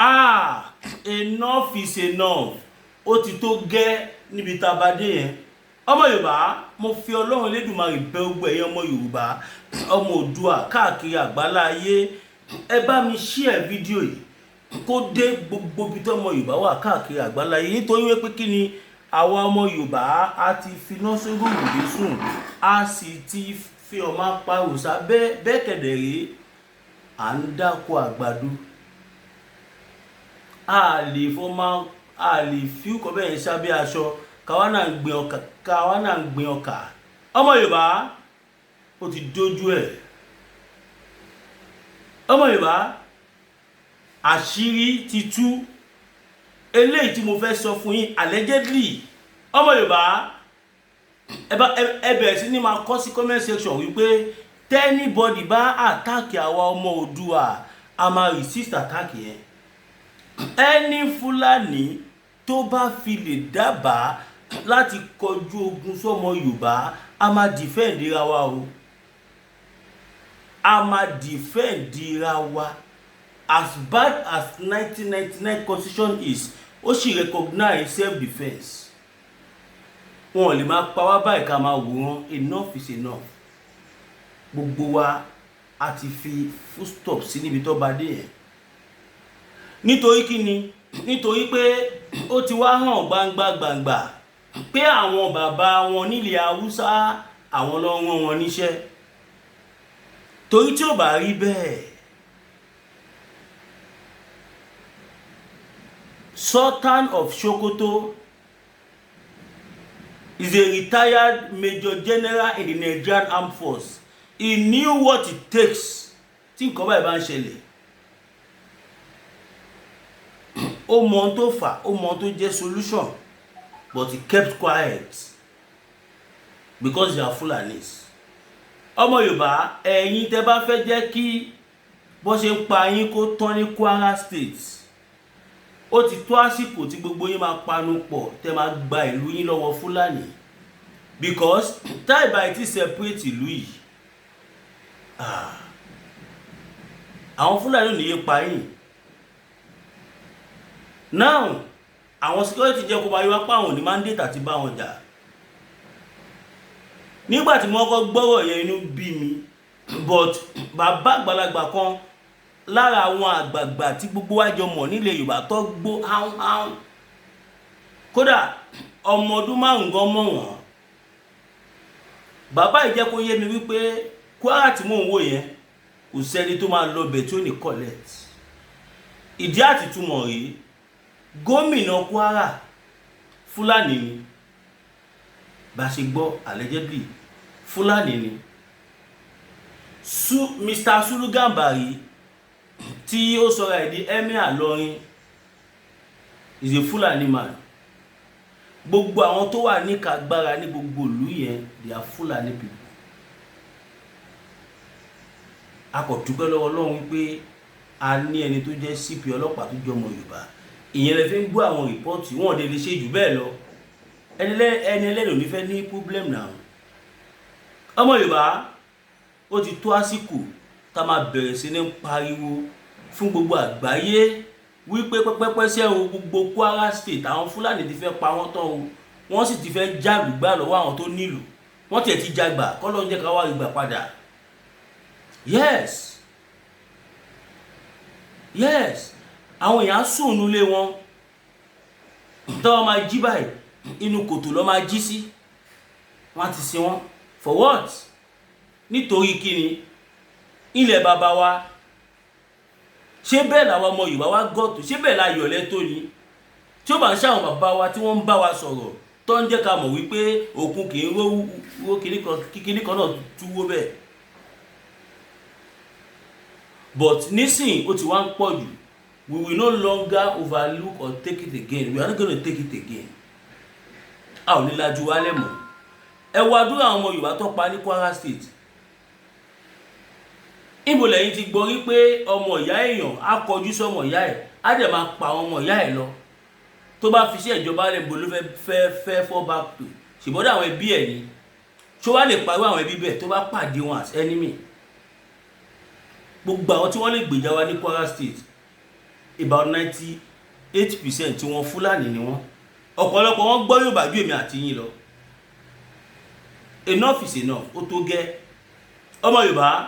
Ah, enough is enough. Ó ti tó gẹ́ níbi tá a bá dé yẹn. Ọmọ Yorùbá, mo fi Ọlọ́run Elédùmarè bẹ̀ gbogbo ẹ̀yin ọmọ Yorùbá, ọmọ Oòduà káàkiri àgbálá ayé, ẹ bá mi share fídíò yìí kó dé gbogbo ibi tó ọmọ Yorùbá wà káàkiri àgbálá ayé, nítorí wípé kí ni, àwa ọmọ Yorùbá, a ti finá sórí òrùlé sùn, a sì ti fi ọmọ apá sábẹ́ bẹ́ẹ̀. Kẹ̀dẹ̀ rèé, à ń dáko àgbàdo, a lè fọmọ, a lè fi kọ́ bẹ́ẹ̀ sábẹ́ aṣọ, káwa náà ń gbin ọkà, káwa náà ń gbin ọkà. Ọmọ Yorùbá, ó ti dójú ẹ̀. Ọmọ Yorùbá, àṣírí ti tú. Eléyìí tí mo fẹ́ sọ fún yín, allegedly, ọmọ Yorùbá, ẹ bá ẹ bẹ̀rẹ̀ sí ní máa kọ sí comment section wípé anybody bá attack àwa ọmọ Oòduà, a máa resist attack yẹn. Ẹni Fúlàní tó bá fi lè dábàá láti kọjú ogun sọmọ Yorùbá, a máa defend ra wa o, a máa defend ra wa. As bad as 1999 constitution is, ó sì recognize self defence. Wọn ò lè máa pa wá báyìí ká máa wòran. Enough is enough. Gbogbo wa, a ti fi full stop sí níbi tó bá dé yẹn. Nítorí kí ni? Nítorí pé ó ti wá hàn gbangba gbangba pé àwọn bàbá wọn nílẹ̀ Haúsá, àwọn ló rán wọn níṣẹ́. Torí tí ò bá rí bẹ́ẹ̀, Sultan of Sokoto is a retired major general in the Nigerian Armed Force. He knew what it takes. Tí nǹkan báyìí bá ń ṣẹlẹ̀, ó mọ ohun tó fà, ó mọ ohun tó jẹ́ solution, but he kept quiet because they are Fulanis. Ọmọ Yorùbá, ẹ̀yin tẹ́ bá fẹ́ jẹ́ kí bó ṣe ń pa yín kó tán ní Kwara State, ó ti tó àsìkò tí gbogbo yín máa panu pọ̀, tẹ́ máa gba ìlú yín lọ́wọ́ Fúlàní, because táì báyìí ti separate ìlú yìí, ah, àwọn Fúlàní ò ní yé pa yín. Now, àwọn security jẹ́ kó máa yọ wá pa àwọn ní mandate àti bá wọn jà. Nígbà tí mo kọ́ gbọ́rọ̀ yẹn, inú bí mi, but bàbá àgbàlagbà kan lára àwọn àgbààgbà tí gbogbo wa jọ mọ̀ nílẹ̀ Yorùbá tó gbó áhùn áhùn, kódà ọmọ ọdún 5 gan mọ̀ wọ́n, bàbá yìí jẹ́ kó yé mi wípé Kwara tí mò ń wò yẹn, kò sẹ́ni tó máa lọ bẹ̀ tí ó ní collect. Ìdí àtìtúmọ̀ rèé: gómìnà Kwara, Fúlàní ni. Bá ṣe gbọ́, allegedly, Fúlàní ni. Mr. Sulu Gambari tí ó sọra ẹ̀ di Emir Ìlọrin is a Fulani man. Gbogbo àwọn tó wà ní kagbára ní gbogbo ìlú yẹn, they are Fulani people. A kò dúpẹ́ lọ́wọ́ Ọlọ́run wípé a ní ẹni tó jẹ́ CP ọlọ́pàá tó jẹ́ ọmọ Yorùbá. Ìyẹn lè fi ń gbọ́ àwọn report wọn ò dé lè ṣe jù bẹ́ẹ̀ lọ. Ẹni ẹlẹ́ni ò ní fẹ́ ní problem náà. Ọmọ Yorùbá, ó ti tó àsìkò tá a máa bẹ̀rẹ̀ sí ní pariwo fún gbogbo àgbáyé wípé pẹ́pẹ́pẹ́sẹ́ o, gbogbo Kwara State, àwọn Fúlàní ti fẹ́ pa wọ́n tán o. Wọ́n sì ti fẹ́ jàlùgbà lọ́wọ́ àwọn tó nílùú. Wọ́n tiẹ̀ ti jagbà kọ́ ló ń jẹ́ ká wá ìgbà padà. Yes, àwọn èèyàn sùn nílé wọn, tọ́wọ́ máa jí báyìí, inú kòtò lọ́ máa jí sí. Wọ́n á ti sin wọ́n. For what? Nítorí kíni? Ilẹ̀ bàbá wa. Ṣé bẹ́ẹ̀ làwọn ọmọ Yorùbá wa gọ̀tò? Ṣé bẹ́ẹ̀ la yọ̀lẹ́ tó ni? Tí ó bá ń ṣàwọn bàbá wa tí wọ́n ń bá wa sọ̀rọ̀, tó ń jẹ́ ká mọ̀ wípé òkun kì í ró ró kíní kan náà túwó bẹ́ẹ̀. But nísìnyí, ó ti wá ń pọ̀ jù. We will no longer overlook or take it again. We are not gonna take it again. A ò ní lajú wálẹ̀ mọ́. Ẹ wo àdúrà àwọn ọmọ Yorùbá tó pa ní Kwara State. Níbo lẹ́yìn ti gbọ́ rí pé ọmọ ìyá èèyàn á kọjú sọmọ ìyá ẹ̀, á dẹ̀ máa pa àwọn ọmọ ìyá ẹ̀ lọ? Tó bá fi iṣẹ́ ìjọba rẹ̀, bó ló fẹ́ fẹ́ fẹ́ fall back to? Ṣèbọ́dọ̀ àwọn ẹbí ẹ̀ ni. Ṣó wá lè parí àwọn ẹbí bẹ́ẹ̀ tó bá pàdé wọn as enemy? Gbogbo àwọn tí wọ́n lè gbèjà wa ní Kwara State, About 98% tí wọ́n, Fúlàní ni wọ́n. Ọ̀pọ̀lọpọ̀ wọn gbọ́ Yorùbá ju èmi àti yín lọ. Enough is enough. Ó tó gẹ́. Ọmọ Yorùbá,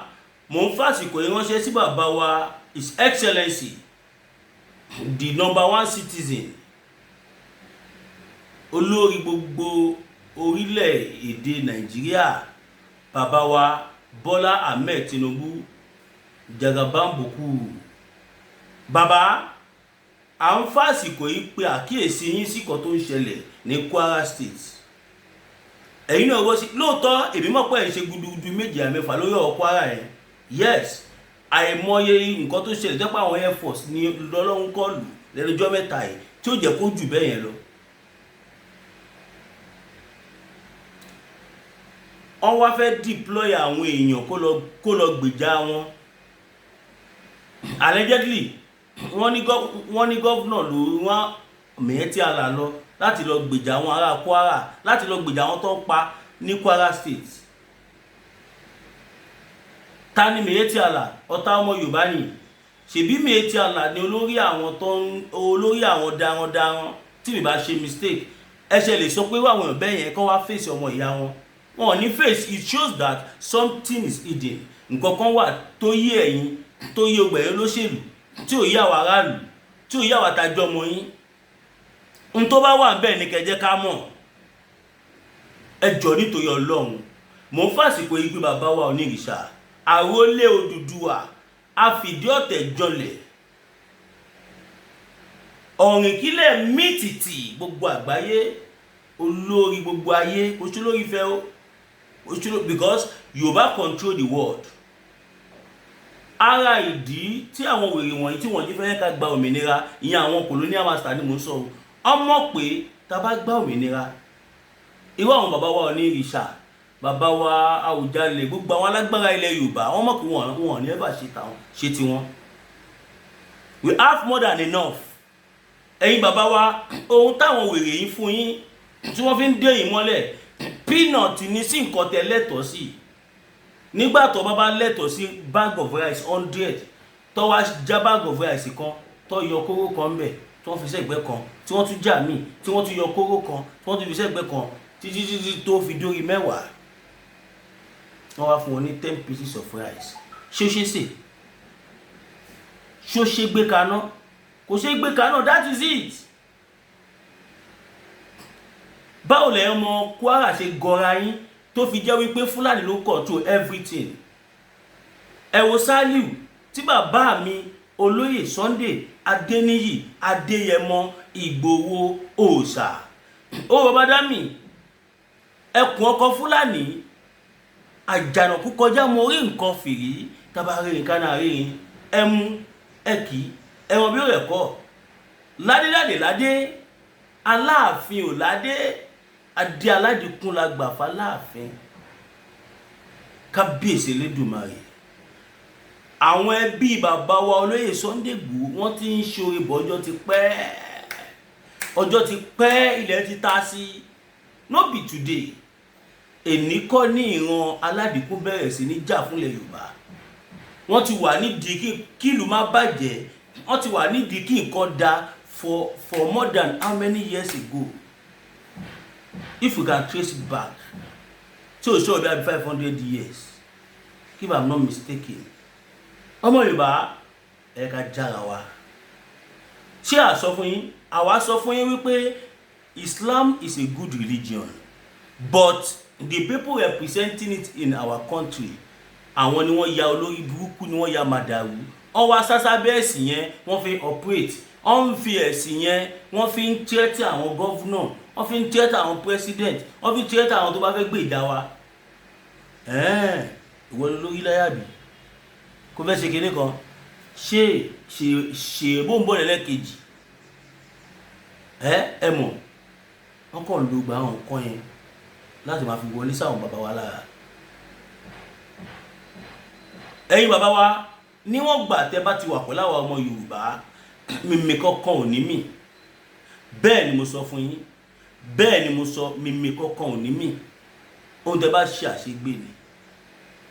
mò ń fàsìkò yìí ránṣẹ́ sí bàbá wa, His Excellency, the number one citizen, olórí gbogbo orílẹ̀-èdè Nàìjíríà, bàbá wa Bọ́lá Ahmed Tinubu, Jagabambuku. Bàbá, à ń fàsìkò yìí pe àkíyèsí yín sí kan tó ń ṣẹlẹ̀ ní Kwara State. Ẹ̀yin náà wọ́n sí lóòótọ́. Èmi mọ̀ pé ẹ̀ ń ṣe gudugudu méjì àmẹ́fà lórí ọ̀rọ̀ Kwara yẹn. Yes, àìmọye nǹkan tó ṣẹlẹ̀ tẹ́pọ̀ àwọn air force ní lọ́lọ́run kọlù lẹ́nujọ́ mẹ́ta yìí tí ó jẹ́ kó jù bẹ́ẹ̀ yẹn lọ. Wọ́n wá fẹ́ deploy àwọn èèyàn kó lọ gbèjà wọn. Allegedly, wọ́n ní governor ló wọ́n Miyetti Allah lọ láti lọ gbèjà àwọn ará Kwara, láti lọ gbèjà àwọn tó ń pa ní Kwara State. Ta ni Miyetti Allah? Ọ̀tá ọmọ Yorùbá ni. Ṣèbí Miyetti Allah ni olórí àwọn tó ń olórí àwọn darandaran, tí mi bá ṣe mistake. Ẹ ṣe lè sọ pé wọ́n àwọn èèyàn bẹ́ẹ̀ yẹn kọ́ wá fèsì ọmọ ìyá wọn, wọn ò ní face. It shows that something is hidden. Nǹkan kan wà tó yé ẹ̀yin, tó yé ọgbẹ̀yìn olóṣèlú, tí ò yé àwọn aráàlú, tí ò yé àwọn àtàjọ ọmọ yín. N tó bá wà bẹ́ẹ̀ ni kẹjẹ́ ká mọ̀. Ẹ jọ, nítorí Ọlọ́run, mò ń fàsìkò yìí pé bàbá wa Onírìṣà, àrólé Odùduwà, àfìdí ọ̀tẹ̀ jọlẹ̀, ọ̀rìnkílẹ̀ mítìtì gbogbo àgbáyé, olórí gbogbo ayé, oṣù fẹ́ o oṣù, because Yorùbá control the world. Ara ìdí tí àwọn wèrè wọ̀nyí tí wọ́n jí fẹ́ ká gba òmìnira, ìyẹn àwọn colonial master ni mò ń sọ o. Ọmọ pé tá a bá gba òmìnira, irú àwọn bàbá wa Onírìṣà, bàbá wa Àwùjalẹ̀, gbogbo àwọn alágbára ilẹ̀ Yorùbá, wọ́n mọ̀ pé wọ́n ní ẹ̀bà ṣe tàwọn ṣe tiwọn. We have more than enough. Ẹ̀yin bàbá wa, ohun táwọn wèrè yìí fún yín tí wọ́n fi ń dé yín mọ́lẹ̀, peanut ní sí nǹkan tẹ́ lẹ́tọ̀ọ́ sí. Nígbà tó bá bá lẹ́tọ̀ọ́ sí bag of rice 100, tó wá já bag of rice kan, tó yọ kóró kan bẹ̀, tí wọ́n fi sẹ́gbẹ́ kan, tí wọ́n tún já míì, tí wọ́n tún yọ kóró kan, tí wọ́n tún fi sẹ́gbẹ́ kan, títí títí tó fi dórí 10, wọ́n wá fún wọn ní 10 pieces of rice. Ṣé ó ṣe sè? Ṣó ṣe gbé kaná? Kò ṣe gbé kaná. That is it. Báwo lẹ́yìn ọmọ Kwara ṣe gọra yín tó fi jẹ́ wípé Fúlàní ló control everything? Ẹ wo Saliu tí bàbá mi olóyè Sunday Adéníyì Adéyẹmọ Ìgbòho òòṣà ó bàbá dámì ẹkùn ọkọ Fúlàní àjànàkú kọjá mo rí nǹkan fìrí tábà rí nǹkan náà rí ẹmu ẹkì ẹwọn bí ó rẹ̀ kọ́ ládéládé ládé Aláàfin ò ládé, adé aládìkún la gbà fáláàfin. Kábíyèsí Elédùmarè, àwọn ẹbí bàbá wa olóyè Sunday Igboho, wọ́n ti ń ṣoore bọ̀. Ọjọ́ ti pẹ́, ọjọ́ ti pẹ́, ilẹ̀ ti ta sí. No be today. Èní kọ́ ní ìran aládìkún bẹ̀rẹ̀ sí ní jà fúnlẹ̀ Yorùbá. Wọ́n ti wà nídìí kí ìlú má bàjẹ́. Wọ́n ti wà nídìí kí nǹkan da for more than how many years ago, if we can trace it back, tí o ṣe ọ̀bẹ 500 years, if I'm not mistaken. Ọmọ Yorùbá, ẹ ká jára wa. Ṣé à sọ fún yín? Àwa sọ fún yín wípé Islam is a good religion, but the people representing it in our country, àwọn ni wọ́n ya olórí burúkú, ni wọ́n ya màdàrú. Wọ́n wá sásá bẹ́ẹ̀ ẹ̀sìn yẹn, wọ́n fi operate. Wọ́n ń fi ẹ̀sìn yẹn, wọ́n fi ń threaten àwọn governor, wọ́n fi ń threaten àwọn president, wọ́n fi ń threaten àwọn tó bá fẹ́ gbé ìdá wa. Ìwọ ló lórí láyà bí kò fẹ́ ṣe kinní kan, ṣe ṣe ṣe bó ń bọ̀ lẹ́lẹ́kejì. Ẹ mọ̀, wọ́n kàn ló gba àwọn nǹkan yẹn láti máa fi wọlé sáwọn bàbá wa lára. Ẹ̀yin bàbá wa, níwọ̀n gbà tẹ́ bá ti wà pẹ̀lú àwọn ọmọ Yorùbá, mímí kankan ò ní mì. Bẹ́ẹ̀ ni mo sọ fún yín, bẹ́ẹ̀ ni mo sọ, mímí kankan ò ní mì. Ohun tẹ́ bá ṣe àṣegbè ni,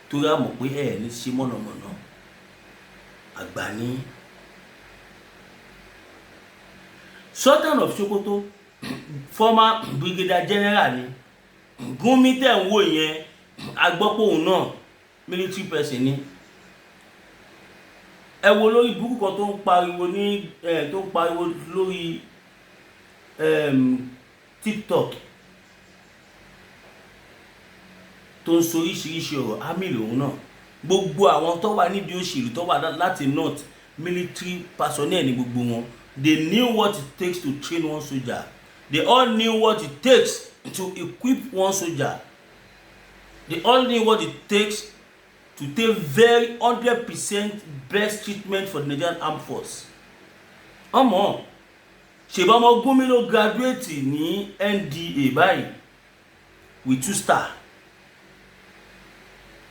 torí a mọ̀ pé ẹ̀ ní ṣe mọ̀nàmọ́ná àgbà ní. Sultan of Sokoto, former brigadier general ni. Gumi tẹ̀ ń wò yẹn, agbọ́pọ̀ òun náà military person ni. Ẹ wo lórí burúkú kan tó ń pariwo ní ẹ tó ń pariwo lórí TikTok, tó ń sọ oríṣiríṣi ọ̀rọ̀, army lòun náà. Gbogbo àwọn tó wà nídìí òṣèlú tó wà láti north, military personnel ní gbogbo wọn. They knew what it takes to train one soldier. They all knew what it takes to equip one soldier. They all knew what it takes to take very 100% best treatment for the Nigerian Armed Force. Ọmọ ṣèbá ọmọ Gumi ló graduate ní NDA báyìí with two star.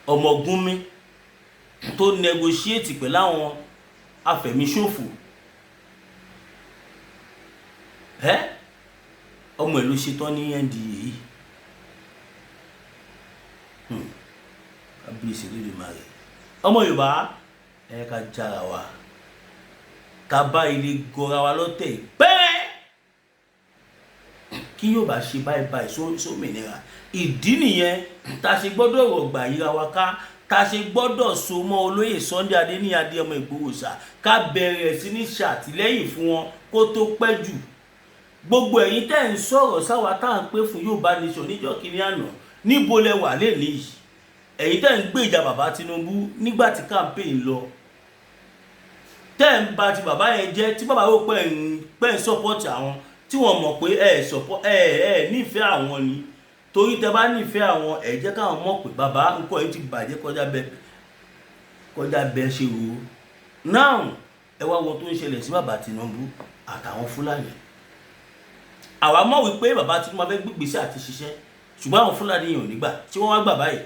Ọmọ Gumi tó negotiate pẹ̀lú àwọn afẹ̀míṣòfò ẹ́, ọmọ ẹ̀ ló ṣetán ní NDA yìí. Kábíyèsí Olódùmarè. Ọmọ Yorùbá, ẹ ká jára wa, ká bá ilé gọra wa lọ́tẹ̀ pẹ́ẹ́ kí yóò bá ṣe báyìí báyìí sómìnira. Ìdí nìyẹn tá a ṣe gbọ́dọ̀ rọ̀gbà yíra wa ká, tá a ṣe gbọ́dọ̀ so mọ́ olóyè Sunday Adéníyì Adéyẹmọ Ìgbòho ṣá, ká bẹ̀rẹ̀ sí ní ṣàtìlẹ́yìn fún wọn kó tó pẹ́ jù. Gbogbo ẹ̀yin tẹ́ ń sọ̀rọ̀ sáwa tá à ń pè fún Yorùbá Nation níjọ́ kínní àná, níbo lẹ wà lẹ́nìí yìí? Ẹ̀yin tẹ́ ń gbèjà bàbá Tinubu nígbà tí campaign lọ, tẹ́ ń ba ti bàbá yẹn jẹ́, tí bàbá yóò pẹ́ ń support àwọn, tí wọ́n mọ̀ pé ẹ support, ẹ nífẹ̀ẹ́ àwọn ni. Torí tẹ́ bá nífẹ̀ẹ́ àwọn, ẹ jẹ́ káwọn mọ̀ pé bàbá, nǹkan yìí ti bàjẹ́ kọjá bẹ́ẹ̀, kọjá bẹ́ẹ̀ ṣe wò ó. Now, ẹ wá wo tó ń ṣẹlẹ̀ sí bàbá Tinubu àtàwọn Fúlàní. Àwa mọ̀ wípé bàbá Tinubu máa fẹ́ gbígbèsè àti ṣiṣẹ́, ṣùgbọ́n àwọn Fúlàní yìí ò ní gbà. Tí wọ́n wá gbà báyìí,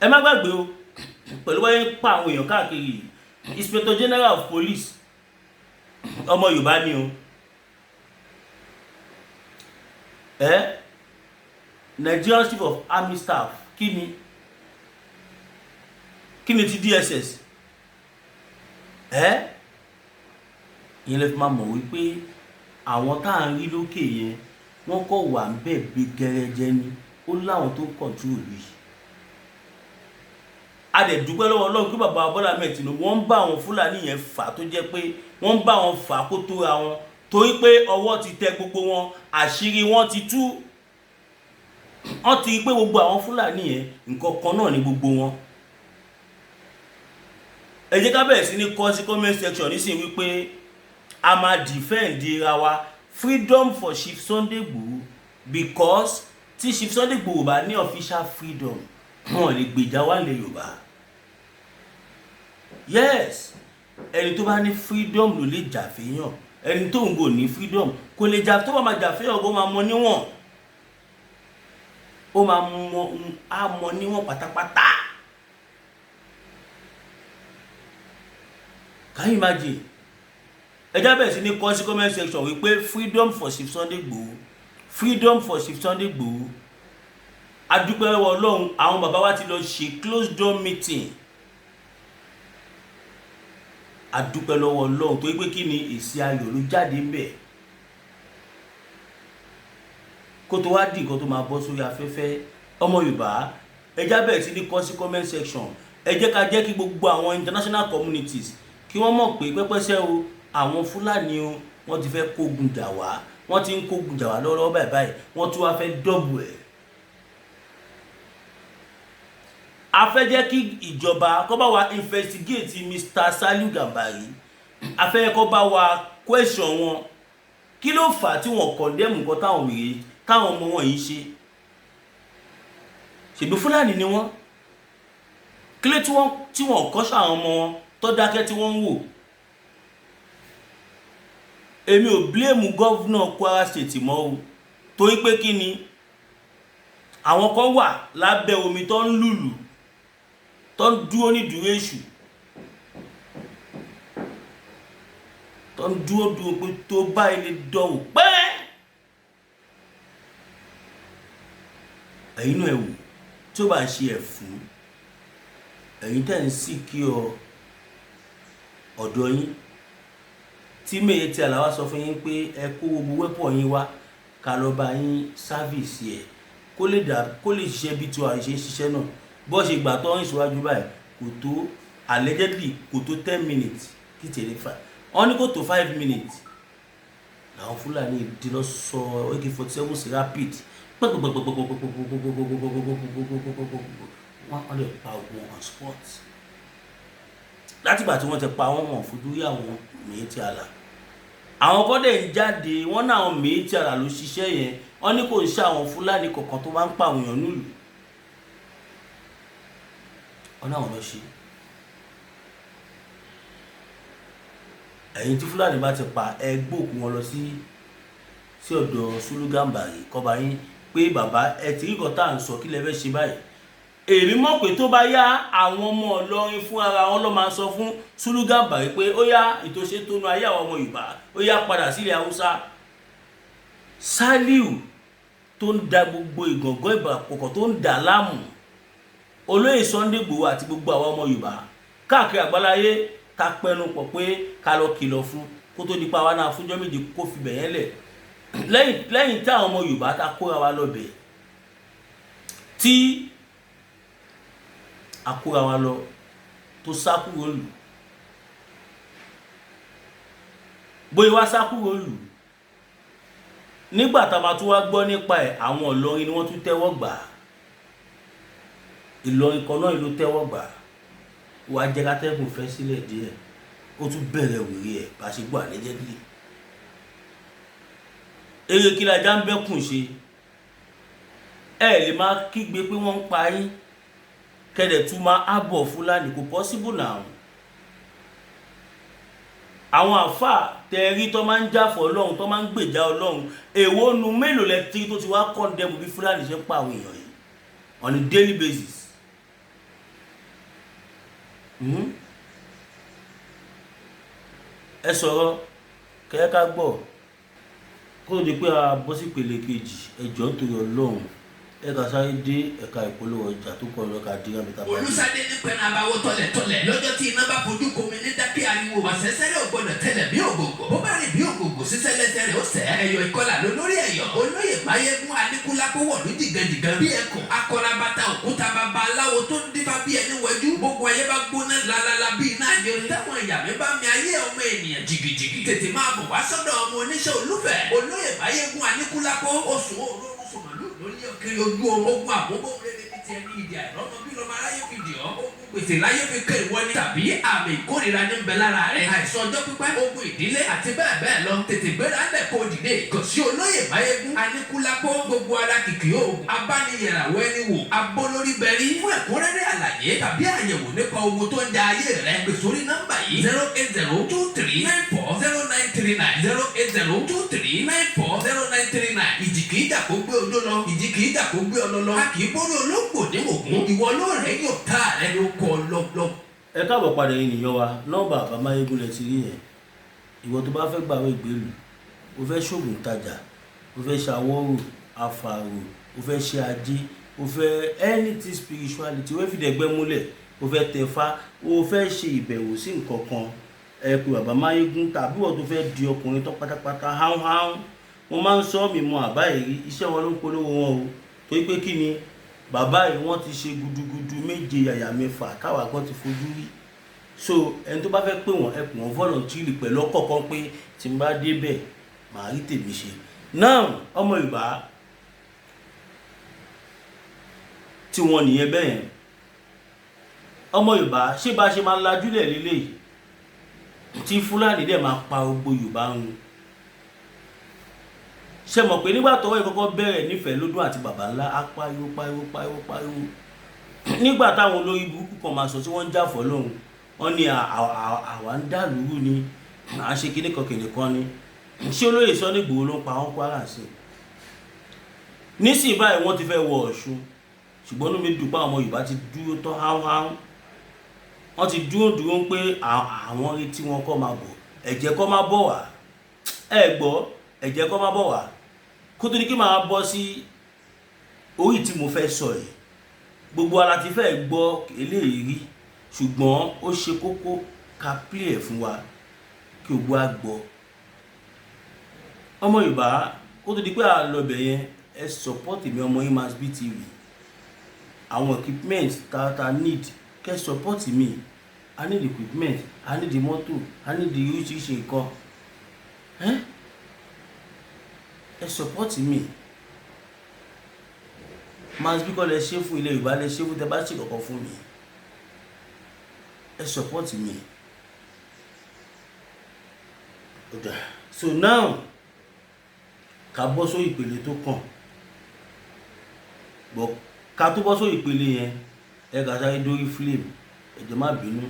ẹ má gbàgbé o, pẹ̀lú wáyé ń pa àwọn èèyàn káàkiri yìí, Inspector General of Police, ọmọ Yorùbá ni o. Ẹ Nigerian Chief of Army Staff, kí ni ti DSS ẹ? Ìyẹn lè fi máa mọ̀ wípé àwọn tá à ń rí lókè yẹn, wọ́n kọ̀ wà ń bẹ̀ bí gẹrẹjẹ ni. Ó láwọn tó ń control yìí. A dẹ̀ dúpẹ́ lọ́wọ́ Ọlọ́run pé bàbá Bọ́lá Ahmed Tinubu, wọ́n ń bá àwọn Fúlàní yẹn fà, tó jẹ́ pé wọ́n ń bá wọn fà kó tó ra wọn, torí pé ọwọ́ ti tẹ gbogbo wọn, àṣírí wọn ti tú. Wọ́n ti rí pé gbogbo àwọn Fúlàní yẹn, nǹkan kan náà ni gbogbo wọn. Ẹ jẹ́ ká bẹ̀rẹ̀ sí ní kọ sí comment section nísìnyí wípé a máa defend ra wa, freedom for Chief Sunday Igboho, because tí Chief Sunday Igboho bá ní official freedom, wọn lè gbèjà wá lè Yorùbá. Yes, ẹni tó bá ní freedom ló lè jà fẹ́yàn. Ẹni tó ń gò ní freedom kò lè jà. Tó bá máa jà fẹ́yàn, kó máa mọ níwọ̀n, ó máa mọ, á mọ níwọ̀n pátápátá. Can you imagine? Ẹ já bẹ̀rẹ̀ sí ní kọ sí comment section wípé freedom for Chief Sunday Igboho, freedom for Chief Sunday Igboho. Adúpẹ́ lọ́wọ́ Ọlọ́run, àwọn bàbá wa ti lọ ṣe closed door meeting. Adúpẹ́ lọ́wọ́ Ọlọ́run, torí pé kí ni, èsì ayọ̀ ló jáde ń bẹ̀. Kó tó wá di nǹkan tó máa bọ́ sórí afẹ́fẹ́, ọmọ Yorùbá, ẹ já bẹ̀rẹ̀ sí ní kọ sí comment section. Ẹ jẹ́ ká jẹ́ kí gbogbo àwọn international communities kí wọ́n mọ̀ pé pẹ́pẹ́sẹ́ o, àwọn Fúlàní o, wọ́n ti fẹ́ kógun jà wá. Wọ́n ti ń kógun jà wá lọ́wọ́lọ́wọ́ báyìí báyìí. Wọ́n tún wá fẹ́ double ẹ̀. A fẹ́ jẹ́ kí ìjọba kó bá wa investigate Mr. Saliu Gambari. A fẹ́ kó bá wa question wọn, kí ló fà á tí wọ́n condemn nǹkan táwọn wèrè, táwọn ọmọ wọn yìí ṣe? Ṣèbí Fúlàní ni wọ́n. Kílé tí wọ́n kọ́ṣọ́ àwọn ọmọ wọn tó dákẹ́ tí wọ́n ń wò? Èmi ò blame governor Kwara State mọ́ o, torí pé kí ni, àwọn kan wà lábẹ́ omi tó ń lùlù, tó ń dúró ní dúró èṣù, tó ń dúró dúró pé tó bá ilé dánwò pẹ́ẹ́. Ẹ̀yin náà ẹ̀ wò, tí ó bá ṣe ẹ̀fún ẹ̀yin tẹ́ ń sì kí ọ ọ̀dọ̀ yín, Tí Miyetti Allah wá sọ fún yín pé ẹ kó gbogbo weapon yín wá, ká lọ bá yín service ẹ̀, kó lè dà, kó lè ṣiṣẹ́ bí tiwa ṣe ń ṣiṣẹ́ náà. Bó ṣe gbà tó ń ṣíwájú báyìí, kò tó, allegedly kò tó 10 minutes, kí tẹ̀lé fa wọ́n ní kò tó 5 minutes làwọn Fúlàní di lọ sọ AK-47 sí rapid pẹ́pẹ́pẹ́pẹ́pẹ́pẹ́pẹ́pẹ́pẹ́pẹ́pẹ́pẹ́pẹ́pẹ́pẹ́pẹ́pẹ́pẹ́. Wọ́n lè pa ogun on spot. Látìgbà tí wọ́n ti pa wọ́n, wọ́n fojú rí àwọn Miyetti Allah. Àwọn kọ́dẹ̀ ń jáde, wọ́n náà àwọn Miyetti Allah ló ṣiṣẹ́ yẹn. Wọ́n ní kò ń ṣe àwọn Fúlàní kọ̀ọ̀kan tó máa ń pa àwọn èèyàn nílùú. Wọ́n náà wọ́n lọ ṣe. Ẹ̀yin tí Fúlàní bá ti pa, ẹ gbóòkú wọn lọ sí ọ̀dọ̀ Sulu Gambari kọba yín pé, "Bàbá, ẹ ti rí nǹkan tá à ń sọ, kí lẹ fẹ́ ṣe báyìí?" Èmi mọ̀ pé tó bá yá, àwọn ọmọ Ìlọrin fún ara wọn ló máa sọ fún Sulu Gambari pé ó yá, ìtòṣe tó nu ayé àwọn ọmọ Yorùbá, ó yá, padà sílẹ̀ Haúsá. Saliu tó ń da gbogbo ìgàngán ìbàpọ̀kọ̀, tó ń dà láàmú olóyè Sunday Igboho àti gbogbo àwọn ọmọ Yorùbá káàkiri àgbáláyé, ká pẹnu pọ̀ pé ká lọ kìlọ̀ fún kó tó di pa wá náà fúnjọ́ 7 kó fi bẹ̀yẹn lẹ̀. Lẹ́yìn tí àwọn ọmọ Yorùbá ta kóra wa lọ bẹ̀, tí a kóra wa lọ, tó sá kúrò lù, bóyá wá sá kúrò lù, nígbà tá a máa tún wá gbọ́ nípa ẹ̀, àwọn Ìlọrin ni wọ́n tún tẹ́wọ́ gbà. Ìlọrin kan náà ló tẹ́wọ́ gbà, wàá jẹ́ kátẹ́gùn fẹ́ sílẹ̀ díẹ̀, ó tún bẹ̀rẹ̀ wèrè ẹ̀ bá ṣe gbọ́ allegedly. Eré kí lajá ń bẹ́kùn ṣe? Ẹ lè máa kígbe pé wọ́n ń pa yín, kẹ́dẹ̀ tún máa ábọ̀ Fúlàní. Kò possible now. Àwọn àáfàá tẹ̀rí tó máa ń jáfọ̀ Ọlọ́run, tó máa ń gbèjà Ọlọ́run, èwo nu mélòó lẹ tí tó ti wá condemn bí Fúlàní ṣe ń pa àwọn èèyàn yìí on a daily basis? Ẹ sọ̀rọ̀ kẹ́kẹ́ ká gbọ́ kó tó di pé a bọ́ sí ìpele kejì. Ẹ jọ̀ọ́, nítorí Ọlọ́run, ẹ kà sáré dé ẹ̀ka ìpolówó ọjà tó kọ́ ọ̀rọ̀ ká dín àmì tàbí. Olùsádé ní pẹ́ẹ́nà àbáwọ̀ tọ̀lẹ̀tọ̀lẹ̀ lọ́jọ́ tí iná bá fojú komi ní dákẹ́ ariwo àṣẹṣẹ́rẹ́ ò gbọ́dọ̀ tẹ̀lẹ̀ bí ògògò, bó bá rìn bí ògògò sísẹ́ lẹ́sẹ̀ rẹ̀ ó sẹ́. Ẹ̀yọ̀ ìkọlà lólórí ẹ̀yọ̀, olóyè Máyégún Aníkúlápó wọ̀lú jìgànjìgàn bí ẹkùn akọrabata òkúta, bàbá aláwo tó ń dífá bí ẹni wẹjú. Gbogbo ayé bá gbóná lalala bí iná àjẹrè, táwọn ìyá mi bá mi ayé ọmọ ènìyàn jìgìjìgì, tètè máa bọ̀ wá sọ́dọ̀ ọmọ oníṣẹ́ olúfẹ̀, olóyè Máyégún Aníkúlápó. Oṣù òórùn sọmọlú lórí kiri ojú oorun, ogun àmúbọ̀ rere ní tiẹ̀ ní ìdí àìrọ́mọ bí lọ́mọ aráyé fi dì ọ́, ogun gbèsè láyé fi kẹ́ ìwọ ni, tàbí àmì ìkórìíra ní bẹ lára rẹ̀, àìsàn ọjọ́ pípẹ́, ogun ìdílé àti bẹ́ẹ̀ bẹ́ẹ̀ lọ. Tètè gbéra ńlẹ̀ kó dìde kò sí olóyè Máyégún Aníkúlápó. Gbogbo ara kìkì oògùn abániyẹ̀ràwọ̀ ẹni wò abólórí bẹ̀rí. Fún ẹ̀kúnrẹ́rẹ́ àlàyé tàbí àyẹ̀wò nípa ogun tó ń ja ayé rẹ̀, pè sórí nọ́mbà yìí: 08023940939, 08023940939. Ìjì kìí jà kó gbé odó lọ, ìjì kìí jà kó gbé ọlọ lọ, a kì í bóró olóńgbò ní ògún. Ìwọ ló rẹ̀ yóò tá rẹ ló kọ lọ. Ẹ káàbọ̀ padà yín nìyẹn wa. Nọ́mbà bàbá Máyégún lẹ ti rí yẹn. Ìwọ tó bá fẹ́ gbàwé ìgbélú, o fẹ́ ṣoògùn tajà, o fẹ́ ṣàwọ́rò àfàrò, o fẹ́ ṣe ajé, o fẹ́ anything spirituality, o fẹ́ fìdẹ̀gbẹ́ múlẹ̀, o fẹ́ tẹ̀fá, o fẹ́ ṣe ìbẹ̀wò sí nǹkan kan, ẹ pé bàbá Máyégún. Tàbí ìwọ tó fẹ́ di ọkùnrin tó pátápátá háúnháún, mo máa ń sọ mi mọ àbá yìí, iṣẹ́ wọn ló ń polówó wọn o. Torí pé kí ni, bàbá yìí, wọ́n ti ṣe gudugudu méje yàyà mẹ́fà káwa kan ti fojú rí. So ẹni tó bá fẹ́ pè wọ́n, ẹ pè wọ́n voluntarily pẹ̀lú ọkọ̀ kan pé tí n bá débẹ̀, màá rí tèmi ṣe. Now, ọmọ Yorùbá, tí wọ́n nìyẹn bẹ́ẹ̀ yẹn. Ọmọ Yorùbá, ṣé bá ṣe máa lajúlẹ̀ lélẹ́yìí tí Fúlàní dẹ̀ máa pa gbogbo Yorùbá run? Ṣe mọ̀ pé nígbà tọ́wọ́ ìkọ́kọ́ bẹ̀rẹ̀ nífẹ̀ẹ́ lódún àti bàbá ńlá, á pariwo pariwo pariwo pariwo. Nígbà táwọn olórí burúkú kan máa sọ tí wọ́n ń jà fọ́ lóhùn, wọ́n ní àwa ń dà lúrú ni, à ń ṣe kíní kan kìnìún kan ni. Ṣé olóyè Sunday Igboho ló ń pa wọ́n Kwara sí nísìnyí báyìí? Wọ́n ti fẹ́ wọ Ọ̀ṣun, ṣùgbọ́n inú mi dùn pé àwọn ọmọ Yorùbá ti dúró tán háúháú. Wọ́n ti dúró dúró pé àwọn retí wọn kọ́ máa bọ̀, ẹ̀jẹ̀ kọ́ máa bọ̀ wá. Ẹ gbọ́, ẹ̀jẹ̀ kọ́ máa bọ̀ wá. Kó tó ní kí máa bọ́ sí orí tí mo fẹ́ sọ yìí, gbogbo ara ti fẹ́ gbọ́ eléyìí rí, ṣùgbọ́n ó ṣe kókó ká play ẹ̀ fún wa kí gbogbo á gbọ́. Ọmọ Yorùbá, kó tó di pé à lọ bẹ̀ yẹn, ẹ support mi, ọmọ yín Masbi TV. Àwọn equipment ta need, kẹ́ support mi. I need equipment, I need mọ́tò, I need oríṣiríṣi nǹkan. Ẹ support mi. Masbi kọ́ lẹ ṣe fún, ilẹ̀ Yorùbá lẹ ṣe fún. Tẹ bá ṣe kankan fún mi, ẹ support mi. Ó dáa. So now, ká bọ́ sórí ìpele tó kàn bọ̀. Ká tó bọ́ sórí ìpele yẹn, ẹ kà sáré dórí flame. Ẹ jọ̀ọ́, má bínú,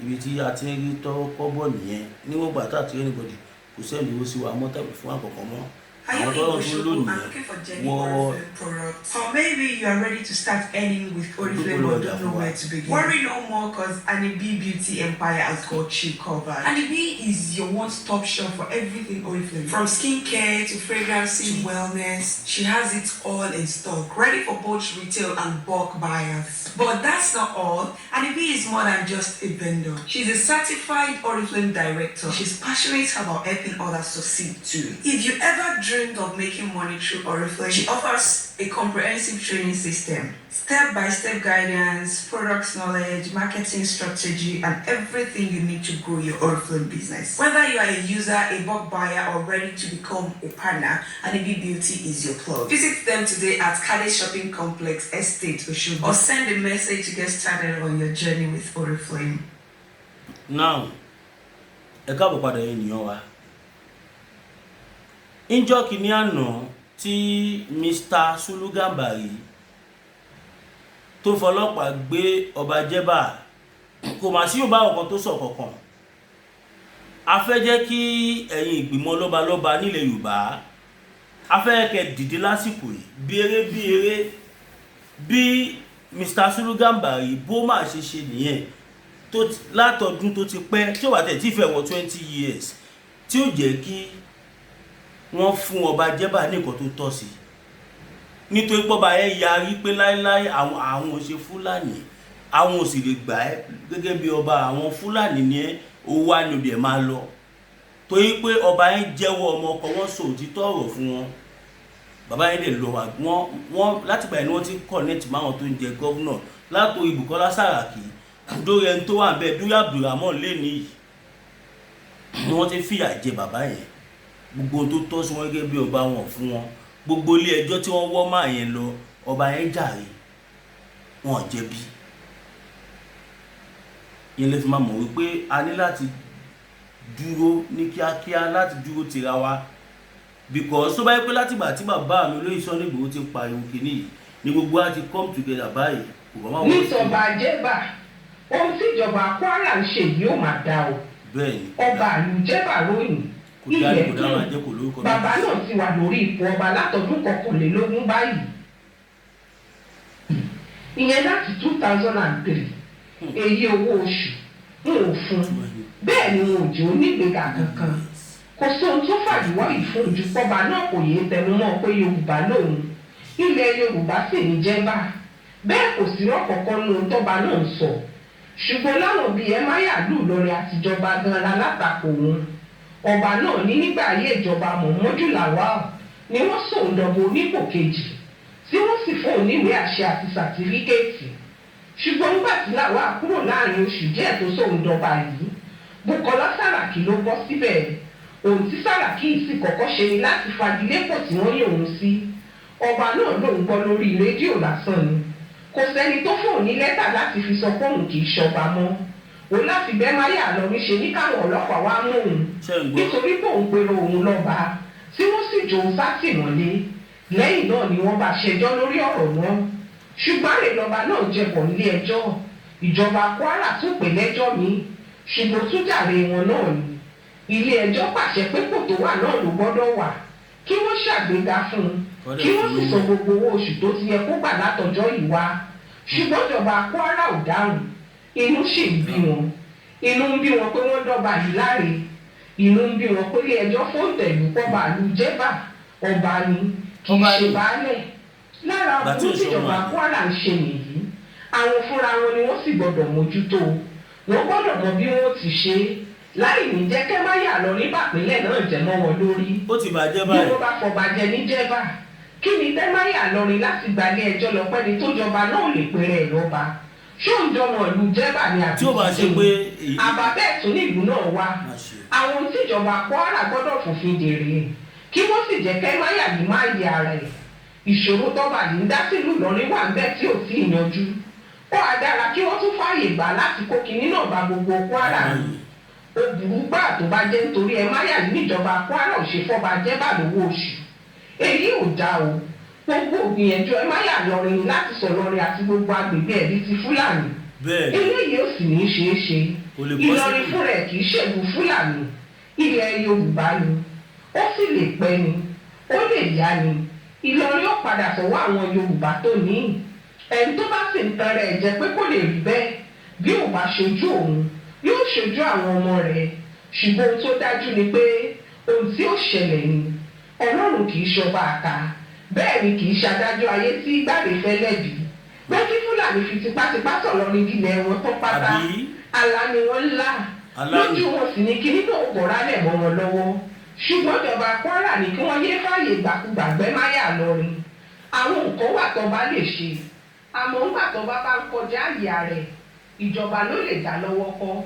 ibi tí a ti ń rí tọ́rọ́ kọ́bọ̀ nìyẹn. Níwọ̀n ìgbà tá àti anybody kò send owó sí wa mọ́ tàbí fún àkọ́kọ́ mọ́. Are you àwọn in tọ́lọ́ tún Osogbo lónìí and looking for genuine wọ́n Oriflame products? Or maybe you are ready to start earning with Oriflame but don't know where to begin. Worry no more, 'cause Annie B Beauty Empire has got you covered. Annie B is your one-stop shop for everything Oriflame. From skincare to fragrances to wellness, she has it all in stock, ready for both retail and bulk buyers. But that's not all. Annie B is more than just a vendor. She's a certified Oriflame director. She's passionate about helping others succeed too. If you ever dreamed of making money through Oriflame, she offers a comprehensive training system, step-by-step guidance, product knowledge, marketing strategy, and everything you need to grow your Oriflame business. Whether you are a user, a bulk buyer, or ready to become a partner, Annie B Beauty is your plug. Visit them today at Kade Shopping Complex Estate, Oshogbo, or send a message to get started on your journey with Oriflame. Now, ẹ káàbọ̀ padà, ènìyàn wa. Ńjọ́ kìíní àná tí Mr. Sulu Gambari tó fọlọ́pàá gbé ọba Jẹ́bà, kò mà sí Yorùbá ọ̀kan tó sọ kankan. A fẹ́ jẹ́ kí ẹ̀yin ìgbìmọ̀ lọ́balọ́ba nílẹ̀ Yorùbá, a fẹ́ kẹ́ dìde lásìkò yìí bí eré bí eré. Bí Mr. Sulu Gambari bó má ṣe ṣe nìyẹn tó látọdún tó ti pẹ́, tí ó wà tẹ̀ tí fẹ́ wọ 20 years, tí ó jẹ́ kí wọ́n fún ọba Jẹ́bà ní nǹkan tó tọ́ sí, nítorí pọ́ba yẹn yarí pé láéláé, àwọn ò ṣe Fúlàní, àwọn ò sì lè gbà ẹ́ gẹ́gẹ́ bí ọba. Àwọn Fúlàní ní ẹ́, owó wa ni òde ẹ̀ máa lọ, torí pé ọba yẹn jẹ́wọ́ ọmọ ọkọ wọn, sọ òtítọ́ ọ̀rọ̀ fún wọn. Bàbá yẹn lè lọ wà wọ́n látìgbà yẹn ni wọ́n ti ń connect máwọn tó ń jẹ governor, látòrí Bukola Saraki dórí ẹni tó wà bẹ́ẹ̀, dórí Abdulrahman lẹ́ni yìí ni wọ́n ti fìyà jẹ bàbá yẹn. Gbogbo ohun tó tọ́ sí wọn gẹ́gẹ́ bí ọba, wọn fún wọn. Gbogbo ilé ẹjọ́ tí wọ́n wọ́ máa yẹn lọ, ọba yẹn jàre, wọn ò jẹ̀bi. Yẹn lè fi máa mọ̀ wípé a ní láti dúró ní kíákíá, láti dúró tira wa, because tó bá yẹ pé látìgbà tí bàbá mi olóyè Sunday Igboho ti pariwo kìíní yìí ni gbogbo wa ti come together báyìí, kò bá má wọ́n. Nítọba Jẹ́bà, ohun tíjọba Kwara ń ṣe yìí ó máa dá o. Bẹ́ẹ̀ ni. Ọba ìlú Jẹ́bà ròyìn. Kò dá ní ilẹ̀ kò dá máa jẹ́ kò lórúkọ. Bàbá náà ti wà lórí ipò ọba látọdún 21 báyìí, ìyẹn láti 2003. Èyí owó oṣù n ò fún, bẹ́ẹ̀ ni wọn ò jẹ́ onígbègà kankan. Kò sóhun tó fàdíwọ́ yìí fún ojú pọ́ba náà kò yéé tẹnumọ́ pé Yorùbá lòun, ilẹ̀ Yorùbá sì ní Jẹ́bà. Bẹ́ẹ̀ kò sí rọ́kọ̀ọ́kọ́ nu ohun tọ́ba náà ń sọ, ṣùgbọ́n láwọn bíi ẹmáyà lù lọrin àtijọba gan lálátakò wọn. Ọba náà ní nígbà ayé ìjọba Muhammadu Lawal ni wọ́n sòun dọ̀bọ̀ onípò kejì, tí wọ́n sì fún òun níwèé àṣẹ àti sàtífíkẹ́ẹ̀tì. Ṣùgbọ́n nígbà tí Lawal kúrò, láàrin oṣù díẹ̀ tó sòun dọba yìí, Bukola Saraki ló bọ́ síbẹ̀. Ohun tí Saraki sì kọ́kọ́ ṣe ni láti fagilé pò tí wọ́n yàn òun sí. Ọba náà lòun gbọ́ lórí rédíò lásán ni, kò sẹ́ni tó fóun ní lẹ́tà láti fi sọ pé òun kì í ṣọba mọ́. Òun láti bẹ́ máyà lọ níṣe ní káwọn ọlọ́pàá wá mú òun Ṣé ń gbọ́? nítorí pé òun pèrò òun lọ́ba, tí wọ́n sì jò ó sátìmọ́lé. Lẹ́yìn náà ni wọ́n bá ṣẹjọ́ lórí ọ̀rọ̀ náà, ṣùgbọ́n àrè lọ́ba náà jẹ̀bọ̀ nílé ẹjọ́. Ìjọba Kwara tún pè lẹ́jọ́ mi, ṣùgbọ́n tún jàre wọn náà ni. Ilé ẹjọ́ pàṣẹ pé kò tó wà náà ló gbọ́dọ̀ wà, kí wọ́n ṣàgbéga fún un, kí wọ́n sì san gbogbo owó oṣù tó ti yẹ kó gbà látọjọ́ yìí wá. Ṣùgbọ́n ìjọba Kwara ò dáhùn. Inú sì ń bí wọn, inú ń bí wọn pé wọ́n dọ́ba yìí láre. Inú ń bí wọn pé ilé ẹjọ́ fóńtẹ̀lù pọ́ba ìlú Jẹ́bà ọba ni, kì í Ọba ṣe ni. baálẹ̀. Lára Ìgbà tí aburú ò ṣe tíjọba ọmọ àlè. Kwara ń ṣe nìyí. Àwọn fúnra wọn ni wọ́n sì gbọ́dọ̀ mójútó. Wọ́n gbọ́dọ̀ mọ bí wọ́n ti ṣe é. Láì ní jẹ́ kẹ́máyà lọ ní bàpínlẹ̀ náà jẹ́ mọ́ wọn lórí. Ó ti bàjẹ́ Bí báyìí. wọ́n bá fọba jẹ ní Jẹ́bà, kí ni tẹ́máyà lọrin láti gbalé ẹjọ́ lọ pẹ́ni tó jọba náà lè pèrè ẹ̀ lọ́ba? Ṣó ń jọmọ ìlú Jẹ́bà ni àbí Tí ó bá ṣe tuntun? pé èyí Àbá bẹ́ẹ̀ tún nílùú náà wá. Má ṣe. Àwọn ohun tíjọba Kwara gbọ́dọ̀ fòfin dèrè, kí wọ́n sì jẹ́ kẹ́máyà yìí má yẹ ara ẹ̀. Ìṣòro tọ́ba yìí ń dá sílùú Ìlọrin wà ń bẹ́ẹ̀ tí ò tí ì yanjú. Ó á dára kí wọ́n tún fààyè gbà láti kó kinní náà bá gbogbo Kwara. Ó burú gbà tó bá jẹ́ nítorí ẹ máyà yìí níjọba Kwara ò ṣe fọ́ba Jẹ́bà lówó oṣù. Èyí ò dáa o. Gbogbo ògbìyànjú ẹ máyà lọrin láti sọ lọrin àti gbogbo agbègbè ẹ̀bí ti Fúlàní. Eléyìí ò sì ní í ṣeé ṣe. Kò lè Ìlọrin possible. fúnra ẹ̀ kì í ṣèlú Fúlàní, ilẹ̀ Yorùbá ni. Ó sì lè pẹ́ ni, ó lè yá ni, Ìlọrin ó padà sọ́wọ́ àwọn Yorùbá tó ní. Ẹni tó bá sì ń tan rẹ̀ jẹ pé kò lè rí bẹ́ẹ̀, bí ò bá ṣojú òun, yóò ṣojú àwọn ọmọ rẹ̀. Ṣùgbọ́n ohun tó dájú ni pé ohun tí ó ṣẹlẹ̀ ni. Ọlọ́run kì í ṣọba àká, bẹ́ẹ̀ ni kì í ṣadájọ́ ayé tí gbàdé fẹ́ lẹ́bi pé kí Fúlàní fi tipátipá sọ̀rọ̀ ní ilẹ̀ wọn tán pátá. Àbí? Àlá ni wọ́n ń lá. Àlá ni. Lójú wọn sì ni kíní náà bọ̀rálẹ̀ mọ́ wọn lọ́wọ́. Ṣùgbọ́n ìjọba Kwara ní kí wọ́n yé fààyè gbàkúgbà gbẹ́máyà lọrin. Àwọn nǹkan wà tó bá lè ṣe, àmọ́ ńgbà tó bá ń kọjá àyà rẹ̀, ìjọba ló lè dá lọ́wọ́ kọ́,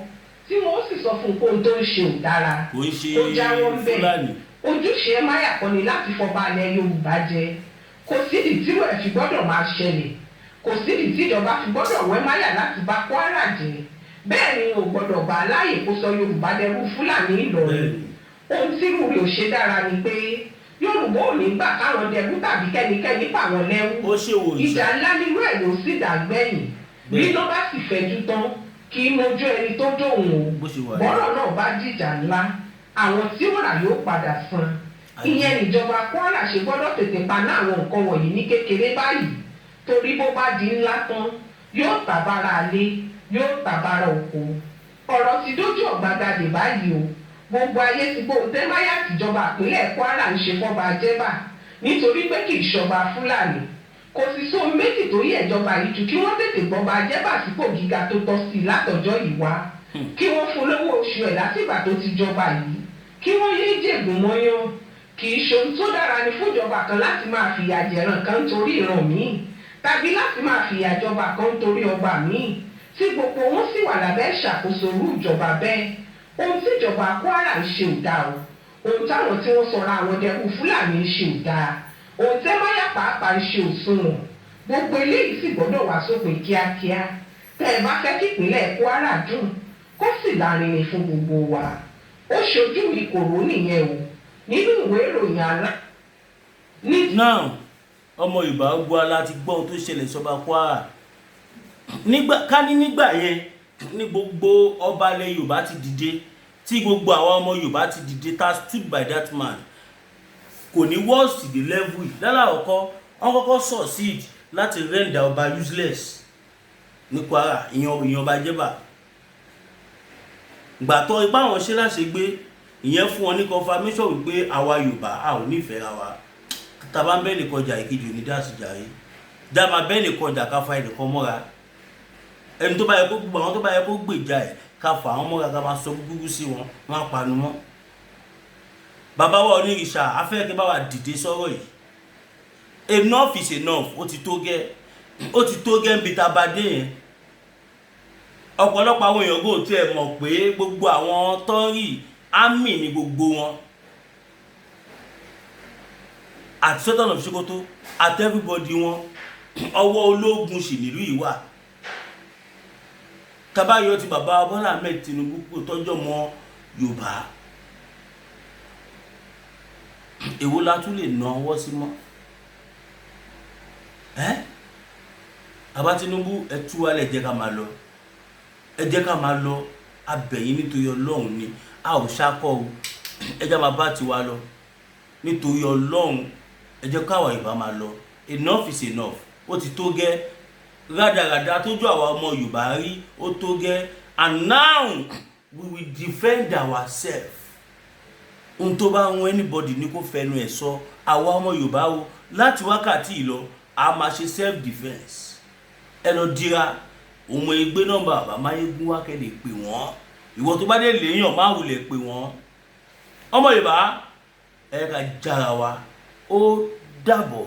tí wọ́n ó sì sọ fún un pé ohun tó ń ṣe ò dára, Kò ń ṣe kó jáwọ́ ń bẹ̀. Fúlàní. Ojúṣe ẹ máyà kọ́ ni láti fọba ilẹ̀ Yorùbá jẹ. Kò sídìí tí ẹ̀ fi gbọ́dọ̀ máa ṣẹlẹ̀. Kò sídìí tí ìjọba fi gbọ́dọ̀ wẹ́ máyà láti bá Kwara jẹ. Bẹ́ẹ̀ ni ò gbọ́dọ̀ bá a láàyè kó sọ Yorùbá dẹrú Fúlàní Ìlọrin. Ohun tí irú rẹ̀ ò ṣe dára ni pé Yorùbá ò ní gbà káwọn dẹrú tàbí kẹ́nikẹ́ni pa wọ́n lẹ́rú. Ó ṣèwò Ìjà ìṣà. ńlá nínú ẹ̀ ló sì dà gbẹ̀yìn. Bí iná bá sì fẹ̀jú tán, kì í mojú ẹni tó dóhùn o. Bó ṣe wà. Bọ́rọ̀ náà bá dìjà ńlá, àwọn tí ó rà yóò padà san. Ìyẹn níjọba Kwara ṣe gbọ́dọ̀ tètè paná àwọn nǹkan wọ̀nyí ní kékeré báyìí, torí bó bá di ńlá tán, yóò tàbára alé, yóò tàbára oko. Ọ̀rọ̀ ti dójú ọ̀gbagadè báyìí o. Gbogbo ayé ti gbóhùn tẹ́máyà tìjọba ìpínlẹ̀ Kwara ń ṣe fọ́ba Jẹ́bà nítorí pé kì í ṣọba Fúlàní. Kò sì sóhun méjì tó yẹ ìjọba yìí ju kí wọ́n tètè gbọ́ba Jẹ́bà sípò gíga tó tọ́ sí i látọjọ́ yìí wá, kí wọ́n fún lówó oṣù ẹ̀ látìgbà tó ti jọba yìí, kí wọ́n yéé jègùn mọ́yán. Kì í ṣe ohun tó dára ni fúnjọba kan láti máa fìyà jẹ̀ràn kan nítorí ìran míì, tàbí láti máa fìyà jọba kan nítorí ọba míì, tí gbogbo wọn sì wà lábẹ́ ìṣàkóso irú ìjọba bẹ́ẹ̀. Ohun tí ìjọba Kwara ń ṣe ò dáa o. Ohun táwọn tí wọ́n sọra àwọn dẹrú Fúlàní ń ṣe ò dáa. Ohun tẹ́ máyà pàápàá ń ṣe ò sunwọ̀n. Gbogbo eléyìí sì gbọ́dọ̀ wá sópin kíákíá tẹ́ ẹ bá fẹ́ kí ìpínlẹ̀ Kwara dùn, kó sì lárinrin fún gbogbo wa. Ó ṣojú mi kòró nìyẹn o, nínú ìwé ìròyìn alá ní. Now, ọmọ Yorùbá, gbọ́ láti gbọ́ ohun tó ṣẹlẹ̀ sọ́ba Kwara. Nígbà ká ní nígbà yẹn ní gbogbo ọba ilẹ̀ Yorùbá ti dìde, tí gbogbo àwọn ọmọ Yorùbá ti dìde, ta stood by that man, kò ní worst the level yìí. Lálàkọ́kọ́, wọ́n kọ́kọ́ succeed láti render ọba useless ní Kwara, ìyẹn ọba Jẹ́bà. Gbà tó ipá àwọn ṣe láṣẹ gbé, ìyẹn fún wọn ní confirmation wípé àwa Yorùbá, a ò nífẹ̀ẹ́ ra wa. Tàbá ń bẹ́ẹ̀ nìkan jà, ìkejì ò ní dá sí jàre. Dábàá bẹ́ẹ̀ nìkan jà, ká fa ẹnìkan mọ́ra. Ẹni tó bá yẹ kó gbogbo àwọn tó bá yẹ kó gbèjà ẹ̀, ká fà àwọn mọ́ra, ká máa sọ gúgúrú sí wọn, wọn á panu mọ́. Bàbá wa onírìṣà, afẹ́kẹ́ bá wa dìde sọ̀rọ̀ yìí. Enough is enough. Ó ti tó gẹ́, ó ti tó gẹ́ níbi tá a bá dé yẹn. Ọ̀pọ̀lọpọ̀ àwọn èèyàn kò tiẹ̀ mọ̀ pé gbogbo àwọn tó ń rí army ni gbogbo wọn, àti Sultan of Sokoto àti everybody wọn. Ọwọ́ ológun sì nílùú yìí wà. Tabayọ ti bàbá Bọ́lá Ahmed Tinubu kò tọ́jọ́ mọ́ Yorùbá, èwo la tún lè na ọwọ́ sí mọ́ ẹ́? Bàbá Tinubu, ẹ tú wálẹ̀, jẹ́ ká máa lọ, ẹ jẹ́ ká máa lọ. Abẹ̀yìn nítorí Ọlọ́run ni, a ò ṣákọ́ o. Ẹ jẹ́ máa bá tiwa lọ nítorí Ọlọ́run. Ẹ jẹ́ káwa Yorùbá máa lọ. Enough is enough. Ó ti tó gẹ́. Rádaràda tójú àwa ọmọ Yorùbá rí, ó tó gẹ́. And now we will defend ourselves. Ohun tó bá ń wọ́n anybody ní kó fẹnu ẹ̀ sọ. Àwa ọmọ Yorùbá o, láti wákàtí yìí lọ, a máa ṣe self defence. Ẹ lọ dira òun. Ẹgbẹ́ nọ́mbà bàbá Máyégún wá, kẹ́ lè pè wọ́n. Ìwọ tó bá dé léèyàn, má wulẹ̀ pè wọ́n. Ọmọ Yorùbá, ẹ ká jára wa. Ó dàbọ̀.